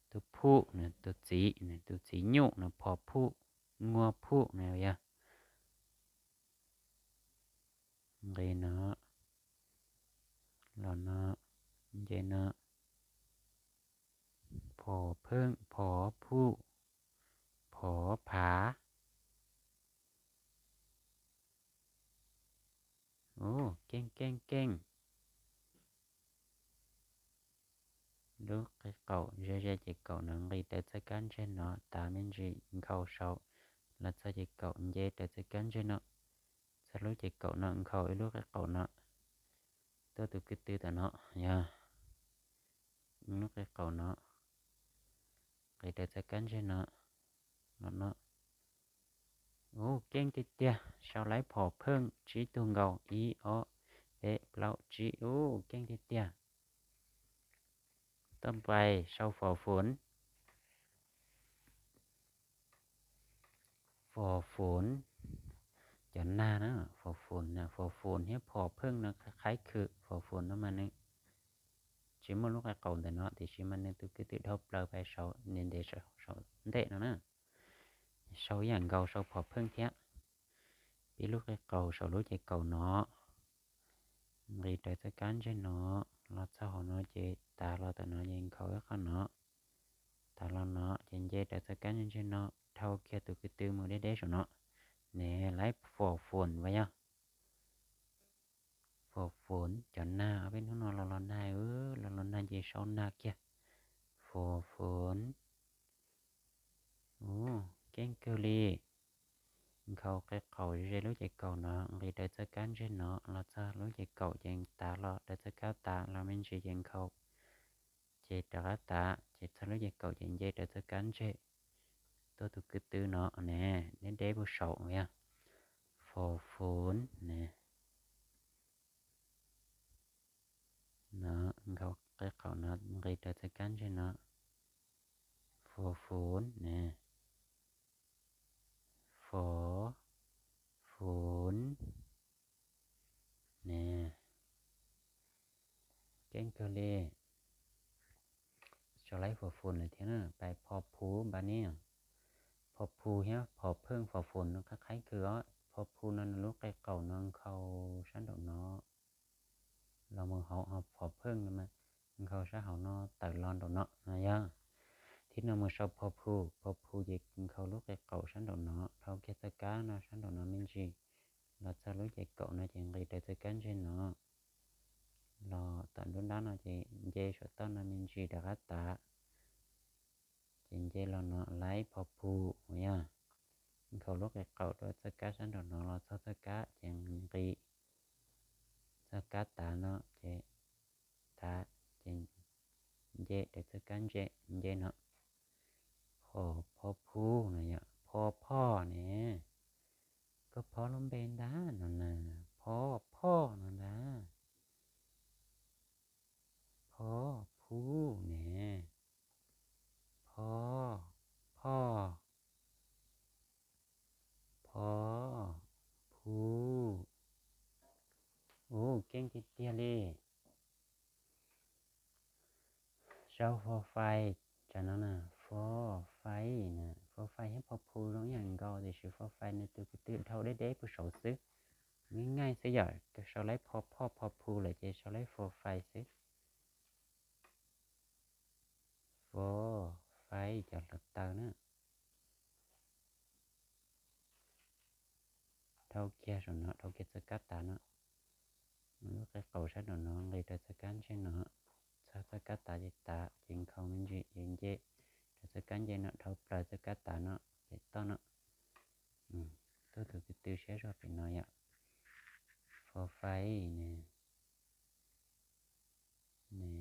tus phuj ne, tus txiv ne, tus txiv nyuj ne, phom phuj, muaj phuj ne yog. Nqis no, los no, nce no, phom pheej phom phuj, phom phav. Ub, keej keej keej. Lub qe qaum ze ze ces kaum no, nqis raws txoj kab ntseg no, tav me ntsis nkhaus saud, los txog ces kaum nce raws txoj kab ntseg no, txog lub ces kaum no nkhaus ib lub qe qaum no, tuaj tus kwv tw tom no, yog lub qe qaum no, nqis raws txoj kab ntseg no, no no. Ub, keej tiag tiag, sau laib phom pheej tsib tug nkaus, ib ob peb plaub tsib, ub, keej tiag tiag. Tuaj pais sau phom foom. Phom foom, cov nag na, phom foom, phom foom thiab phom pheej no qhaib khwm, phom foom no mas nws tsis muaj lub qe qaum ntawm no tiam sis mas nws tus kwv tw dhau plaws pais saud ntev ntev saum ntej no na. Sau ib yam nkaus sau phom pheej thiab. Pib lub qe qaum saum lub ces kaum no, nqis raws txoj kab ntseg no, los txog hauv no ces tav los tom no ces nkhaus ib qho no, tav los no ces nce raws txoj kab ntseg no, dhau kiag tus kwv tw mus deb deb saum no. Ne, laib phom foom vas yog. Phom foom cov nag, ob peb hnub no los los nag, los los nag ces sau nag kiag. Phom foom. Ub, keej kawg li. Nkhaus qe qaum ze lub ces kaum no, nqis raws txoj kab ntseg no, los txog lub ces kaum ces tav los raws txoj kab tav los me ntsis ces nkhaus, ces rov qab tav ces txog lub ces kaum ces nce raws txoj kab ntseg, tuaj tus kwv tw no ne, deb deb puag saum yog. Phom foom ne. No, nkhaus qe qaum no nqis raws txoj kab ntseg no. Fov fov ne. Fov fov ne. Keeb kawg li. Sau laib fov fov lawm thiab na, pais phov phuv npa ne. Phov phuv thiab phov pheej fov fov no qab qhaib kawg os. Phov phuv no nws lub qe qaum no nkhaus sab nraum no los mus hauv, ho phov pheej no mas nkhaus sab hauv no tawm los nraum no no yog. Thib no mus sau phov phuv, phov phuv ces nkhaus lub qe qaum sab nraum no, dhau kiag txoj kab no sab nraum no me ntsis, los txog lub ces kaum no ces nqis raws txoj kab ntseg no, los tom nruab nrab no ces nce saum toj no me ntsis rov qab tav, ces nce los no laib phov phuv yog. Nkhaus lub qe qaum rau txoj kab sab nraum no los txog txoj kab ces nqis txoj kab tav no ces tav, ces nce raws txoj kab ntseg nce no. Phov, phov phuv no yog phov phoj ne. Koj phob lub npe ntag no na, phob phoj no ntag. Phob phuv ne. Phob phoj. Phob phuv. Ua keeb tiag tiag li. Sau fo fais tsam no na, fo fais na, fo fais thiab pho phu zoo ib yam nkaus tiam sis fo fais nws tus kwv tw dhau deb deb puag saud xwb. Nws nyaij xwb yom, sau laib pho phoj pho phu lawm ces sau laib fo fais xwb. Fo fais cov hluav taws na. Dhau kiag saum no, dhau kiag txoj kab tav no. Lub qe qaum sab nraum no nqis rau txoj kab ntseg no, txog txoj kab tav ces tav, ces nkhaus me ntsis ces nce rau txoj kab nce no, dhau plaws txoj kab tav no, pem toj no. Tuaj tus kwv tw siab zog pem no yom. Fo fais ne.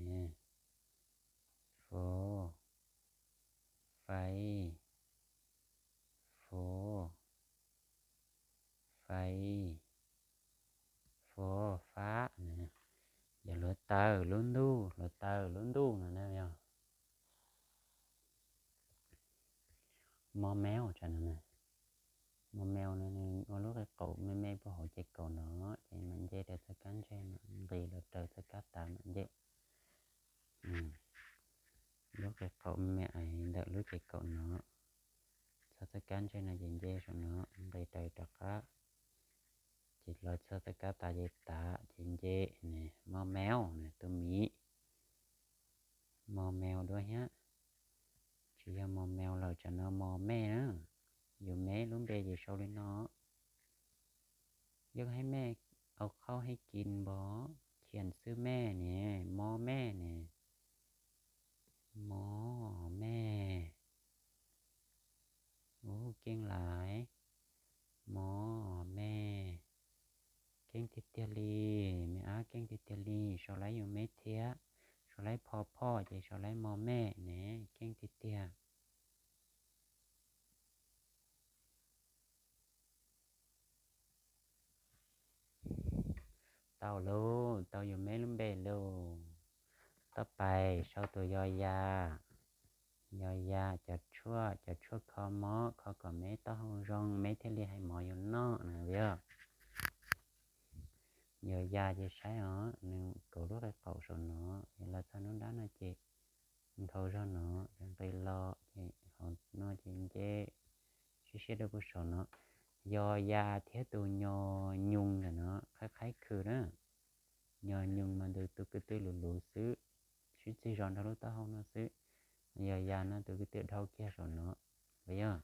Ne. Fo fais. Fo fais. Fo fab na. Yog hluav taws lub ntuj, hluav taws lub ntuj no na yog. Mo meo tsam no na. Mo meo no nws ua lub qe qaum me me puag hauv ces kaum no, ces mam nce rau txoj kab ntseg no, nqis los raws txoj kab tav mam nce. Lub qe qaum me me ntawm lub ces kaum no, txog txoj kab ntseg no ces nce saum no, nqis raws rov qab, ces los txog txoj kab tav ces tav ces nce ne, mo meo na, tus miv. Mo meo duab thiab. Tsis yog mo meo lawm, tsam no mo me na. Yus me lub npe ces sau li no. อยากให้แม่เอาข้าวให้กินบ่ เขียนชื่อแม่ เนี่ย มอแม่ เนี่ย มอแม่ Ub, keej laiv. Mos me. Keej tiag tiag li, me ab keej tiag tiag li, sau laib yus me thiab, sau laib pho phoj ces sau laib mos me ne, keej tiag tiag. Tau lauj, tau yus me lub npe lauj. Tab pais sau tus yos yas, yos yas cov tshuaj, cov tshuaj kho mob, kho kom me taub hau zoo, me thiaj li hais mov yus noj na yog. Yos yas ces saib os, nws kauv lub qe qaum saum no, es los txog nruab nrab no ces nkhaus zog no, nqis los ces hauv no ces nce siab siab rau puag saum no. Yos yas thiab tus nyos nyoos ntawm no qhaib qhaib khw na. Nyos nyoos mas nws tus kwv tw luv luv xwb, sib txig zos nrog lub taub hau no xwb. Yos yas no tus kwv tw dhau kiag saum no, yog.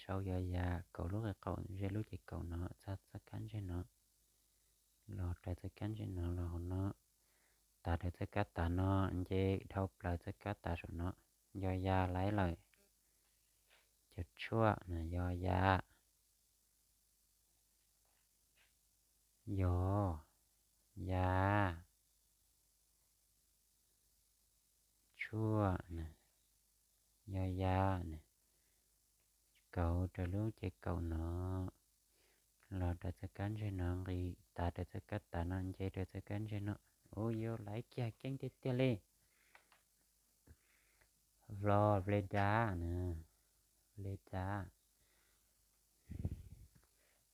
Sau yos yas kauv lub qe qaum ze lub ces kaum no, txog txoj kab ntseg no, los raws txoj kab ntseg no los hauv no, tav raws txoj kab tav no, nce dhau plaws txoj kab tav saum no, yos yas laib lawm. Cov tshuaj na, yos yas, yos yas, tshuaj na, yos yas na, kauv raws lub ces kaum no, los raws txoj kab ntseg no, nqis tav raws txoj kab tav no, nce raws txoj kab ntseg no, Ua yus laiv kiag keeb tiag tiag li. Vlo Vleda na, Vleda.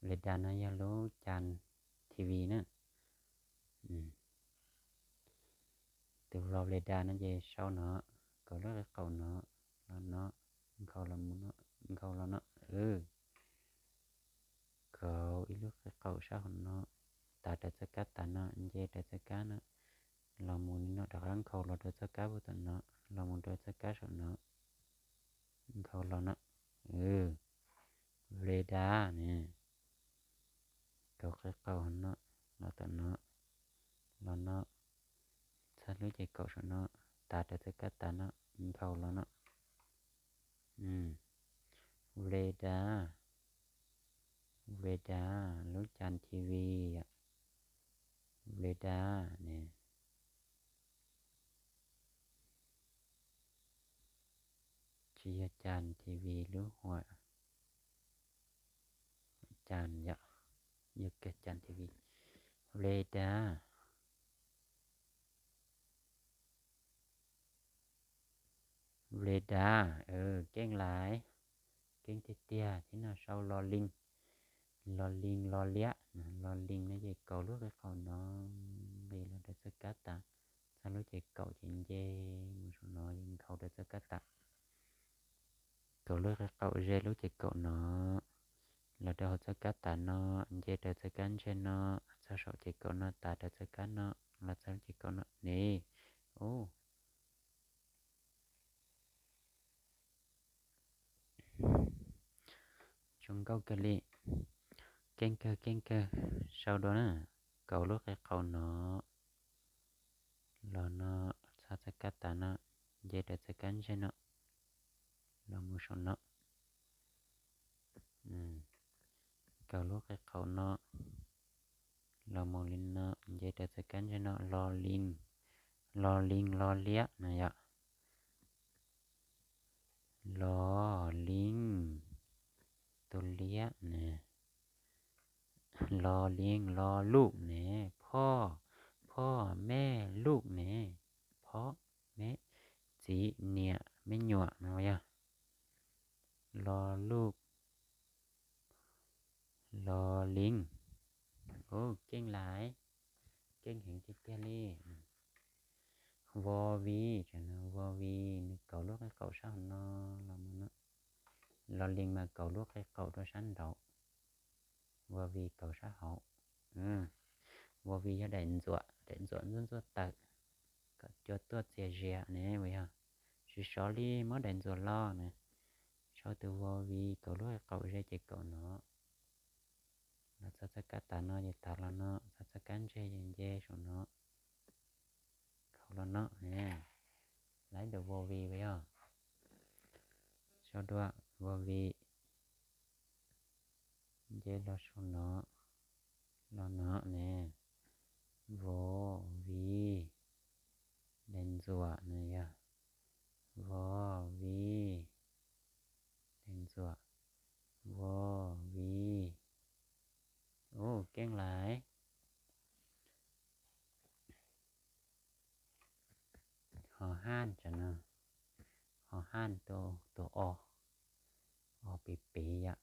Vleda no yog lub cas T V na. Tus Vlo Vleda no ces sau no, kaus lub qe qaum no, los no, nkhaus los no, nkhaus los no, kaus ib lub qe qaum sab hauv no, tav raws txoj kab tav no, nce raws txoj kab no, los mus li no rov qab nkhaus los rau txoj kab puag tom no, los mus rau txoj kab saum no, nkhaus los no, Vleda ne. Kaus qe qaum hauv no, los tom no, los no, txog lub ces kaum saum no, tav raws txoj kab tav no, nkhaus los no. Vleda, Vleda, lub cas T V, Vleda ne. Tsis yog cas T V lub huam, cas yom, yog kiag cas T V. Vleda, Vleda, keeb laiv, keeb tiag tiag thiab no sau lo li, lo li lo liab, lo li no ces kaus lub qe qaum no, nqis los rau txoj kab tav, txog lub ces kaum ces nce mus saum no, nkhaus rau txoj kab tav. Kaus lub qe qaum ze lub ces kaum no, los rau hauv txoj kab tav no, nce rau txoj kab ntseg no, txog saum ces kaum no tav rau txoj kab no, los txog lub ces kaum no ne. Ub, zoo nkauj kawg li. Keeb kawg keeb kawg, sau dua na. Kaus lub qe qaum no, los no, txog txoj kab tav no, nce rau txoj kab ntseg no, los mus saum no. Kaus lub qe qaum no, los mus li no, nce rau txoj kab ntseg no, lo li, lo li lo liab no yom. Lo li, tus liab ne. Lo li lo luj ne, phoj, phoj mej luj ne, phoj mej, txiv niam me nyuam no yog. Lo luj, lo li. Ub, keej laiv, keej heev tiag tiag li. Vo vi, vo vi, nws kaus lub qe qaum sab hauv no los mus no. Lo li mas kaus lub qe qaum rau sab nraud. Vo vi kaus sab hauv. Vo vi yog daim ntxuam, daim ntxuam ntxuaj ntxuaj tawm, kom cua tuaj txias zias ne, uas yog siv sov li muab daim ntxuam lo na. Sau tus vo vi kaus lub qe qaum ze ces kaum no. Los txog txoj kab tav no ces tav los no, txog txoj kab ntseg ces nce saum no, nkhaus los no. Laiv tus vo vi uas yog, sau dua, vo vi, nce los saum no, los no ne. Vo vi, daim ntxuam na yog, vo vi, daim ntxuam, vo vi. Ub, keej laiv. Ho haj tsam no, ho haj tus o, o pem pem yom.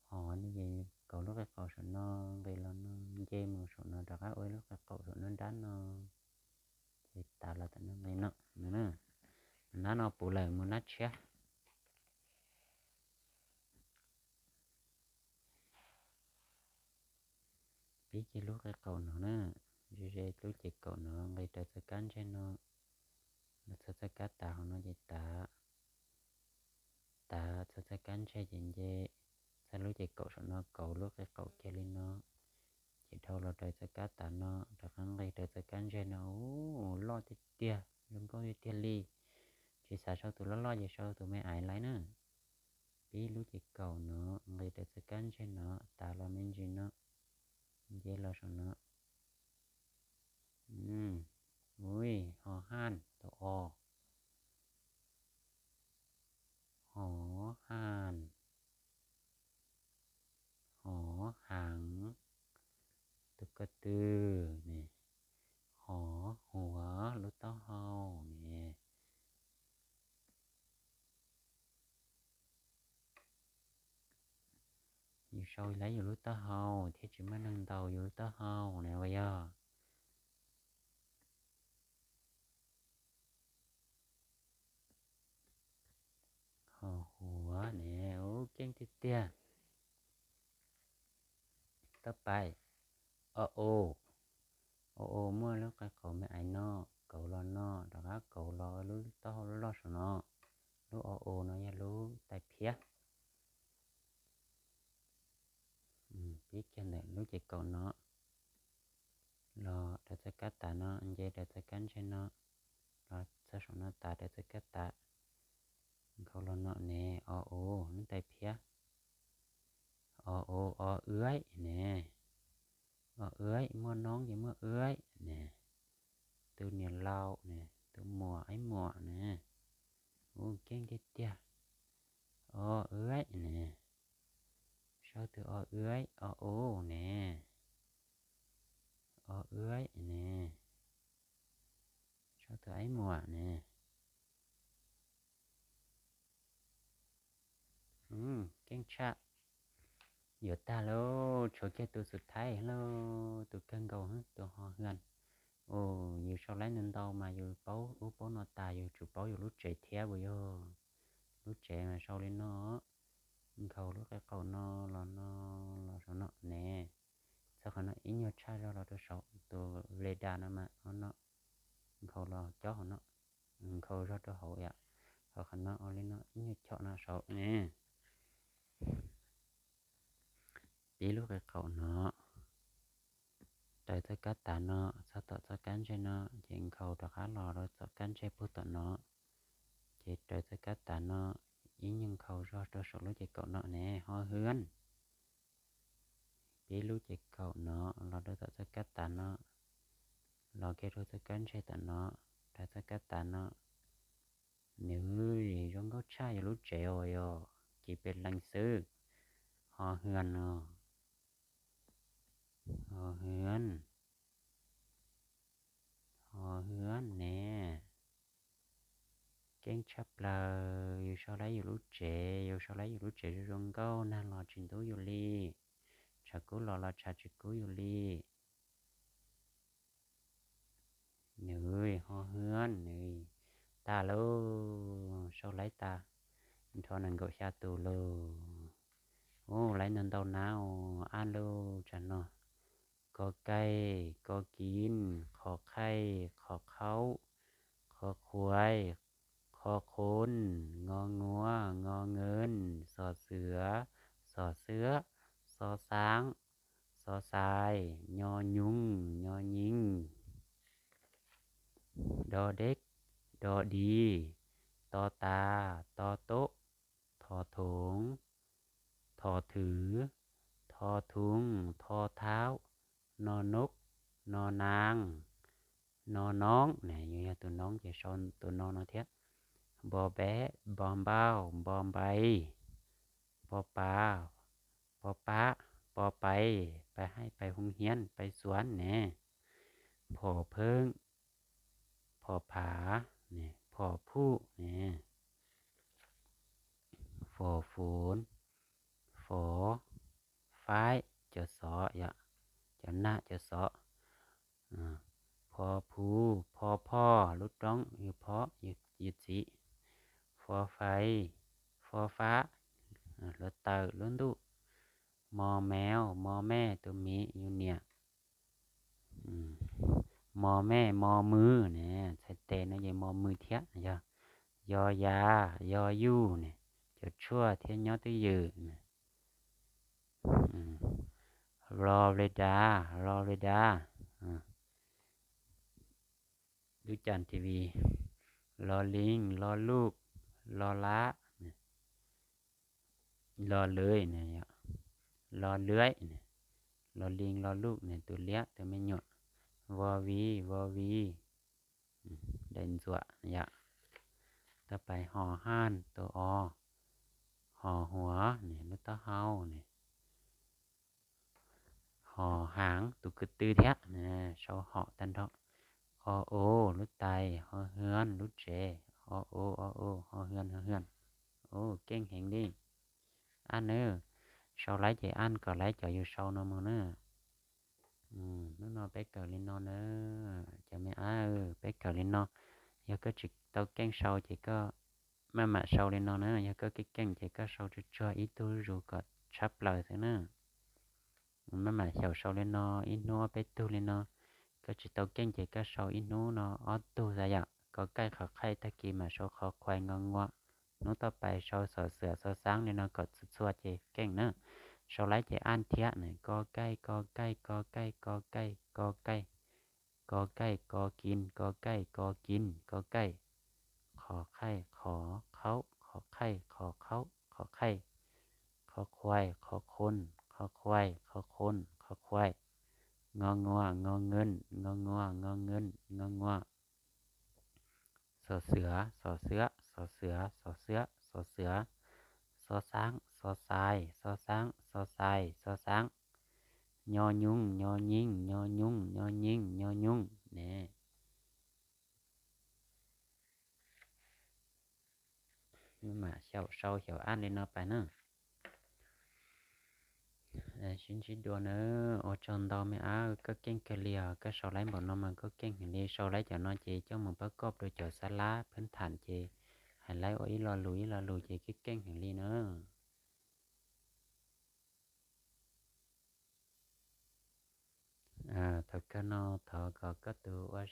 Ho no ces kaus lub qe qaum saum no, nqis los no, nce mus saum no rov qab ua ib lub qe qaum saum no nrab no, ces tav los tam no nqis no. Nab no puv lawm mus nab tshiab. Pib cia lub qe qaum no na, ze ze lub ces kaum no nqis rau txoj kab ntseg no, los txog txoj kab tav hauv no ces tav, tav txog txoj kab ntseg ces nce, txog lub ces kaum saum no kaus lub qe qaum kiag li no, ces dhau los rau txoj kab tav no rov qab nqis rau txoj kab ntseg no. Ub, loj tiag tiag, zoo nkauj tiag tiag li. Tsis xav sau tus loj loj ces sau tus me ais laiv na. Pib lub ces kaum no nqis rau txoj kab ntseg no, tav los me ntsis no, nce los saum no. Ui, ho haj tus o. Ho haj, ho hav, tus ko tw ne, ho sau lawv yus lub taub hau thiab tsis muaj neeg ntaus yus lub taub hau na uas yog ho huav ne. Ub, keej tiag tiag. Tab pais, o o, o o muaj lub qe qaum me ais no, kauv los no, rov qab kauv los lub taub hau loj saum no. Lub o o no yog lub tais phiab. Pib kiag ntawm lub ces kaum no los raws txoj kab tas no, nce raws txoj kab ntseg no, los txog saum no tas raws txoj kab tas, nkhaus los no ne, o o lub tais phiab. O o, o ưaib ne. O ưaib, muaj noob ces muaj ưaib ne. Tus niam laus ne, tus muam, ib muam ne. Ub, keej tiag tiag. O ưaib ne. Sau tus o ưaib, o o ne. O ưaib ne. Sau tus ib muam ne. Keej tshaj. Yuav tag lauj, tshuav kiag tus xub thawj lauj, tus kawg nkaus, tus ho hwam. Ua yus sau lawv ntau ntau mas yus paub ub paub no tas yus tsum paub yus lub tsev thiab uas yog lub tsev mas sau li no, nkhaus lub qe qaum no los no, los saum no ne. Txog qhov no ib nyuag tshaj zog los rau saum tus le da no mas o no, nkhaus los cob hauv no, nkhaus zog rau hauv yom. Ho qhov no ua li no ib nyuag chom no saud ne. Pib lub qe qaum no, raws txoj kab tas no, txog tom txoj kab ntseg no, ces nkhaus rov qab los rau txoj kab ntseg puag tom no, ces raws txoj kab tas no, ib nyuag nkhaus zog rau saum lub ces kaum no ne, ho hwam. Pib lub ces kaum no los rau tom txoj kab tas no, los kiag rau txoj kab ntseg tom no, raws txoj kab tas no. Nws zoo nkauj tshaj yus lub tsev uas yog ces pes leej xwb. Ho hwam no, ho hwam, ho hwam ne. Keej tshaj plaws, yus sau lawv yus lub tsev, yus sau lawv yus lub tsev zoo zoo nkauj nag los tsis ntub yus li, tshav kub los los tshav tsis kub yus li. Nws ho hwam nws. Tag lauj, sau lawv tas nrho nees nkaum xya tus lauj. Ub, lawv ntau ntau na, ab lauj tsam no. Ko kaij, ko kiv, kho khaij, kho khaub, kho khuaib, kho khoob, ngo nguab, ngo nkeeb, xo xwm, xo xwab, xo xaab, xo xais, nyo nyoog, nyo nyeej, do deb, do dig, to tas, to tob, tho thoov, tho thwv, tho thoob, tho thaub, no nub, no naab, no noob, yog tus noob ces sau tus no no thiab, npo npeb, npo npauj, npo npai, npo pa, npo pab, npo pais, pais haij, pais hoo hiab, pais xuav ne, phom pheeb, phom phav, phom phuj ne, fom fov, fov faib, cov xov, cov nag cov xov, phov phuv, phov phoj, lub roob yus phob yus txiv, fov fais, fov fab, hluav taws lub ntuj, mos mev, mos mej tus miv yus niam, mos mej, mos mw ne, txhais tes no ces mos mw thiab yog, yos yav, yos yuj ne, cov tshuaj thiab nyob twj ywm ne, lo le da, lo le da, lub cas T V, lo lin, lo luj, lo lab, lo lwm ne, lo lwm ne, lo lin lo luj ne tus liab tus me nyuam, vo vi, vo vi, daim ntxuam yom. Tab pais ho haj tus o, ho huav ne lub taub hau ne, ho haav tus kwv tw thiab, sau hom tag nrho, o o lub tais, ho hwm lub tsev, o o o o, ho hwm ho hwm, keej heev li. Ab nawb, sau laib ces aj kom laib cov yus sau no mus na. Hnub no peb kawm li no na, cov me ab, peb kawm li no. Yog koj tsis tau keej sau ces koj maj mam sau li no na, yog koj keej keej ces koj sau tsuag tsuag ib tug zus kom tshab plaws xwb na. Maj mam xyaum sau li no, ib hnub ob peb tug li no. Koj tsis tau keej ces koj sau ib hnub no ob tug xwb yom, kos kaij qhov khaij, tag kis mam sau qhov khuais ngos nguas. Hnub toj pais sau xos xwam xos xaab li no kom txhua txhua ces keej na. Sau laib ces aj thiab na, kos kaij kos kaij kos kaij kos kaij kos kaij, kos kaij kos kin kos kaij kos kin kos kaij, qhov khaij qhov khaub qhov khaij qhov khaub qhov khaij, qhov khuais qhov khun qhov khuais qhov khun qhov khuais, ngos nguas ngos ngun ngos nguas ngos ngun ngos nguas, xos xwam xos xwam xos xwam xos xwam xos xwam, xos xaab xos xais xos xaab xos xais xos xaab, nyo nyooj nyo nyeej nyo nyooj nyo nyeej nyo nyooj ne. Mam xyaum sau xyaum aj li no pais na. Sib ntsib dua na. Ua tsaug ntau me ab, koj keej kawg li os, koj sau laib npaum no mas koj keej heev li. Sau laib cov no ces coj mus pab koj rau cov xab lab phwb tham ces hais laib ua ib lo lus ib lo lus ces koj keej heev li na. Thaum kawg no thov kom koj tus ua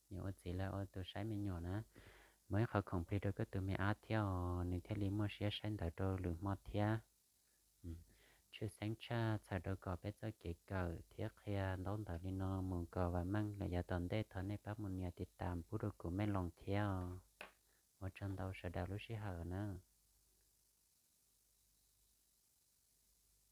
niam ua txiv los ua tus saib me nyuam na, muaj ib qhov khoom plig rau koj tus me ab thiab os, nws thiaj li muaj siab saib ntawv rau lwm hmo thiab. Tshwj xeeb tshaj txhawm rau kom peb txoj kev kawm thiab qhia ntaub ntawv li no mus kom vam meej lawm yav tom ntej, thov nej pab mus nias tiv tas pub rau kuv mej loos thiab os. Ua tsaug ntau sawv daws lub sij hawm na.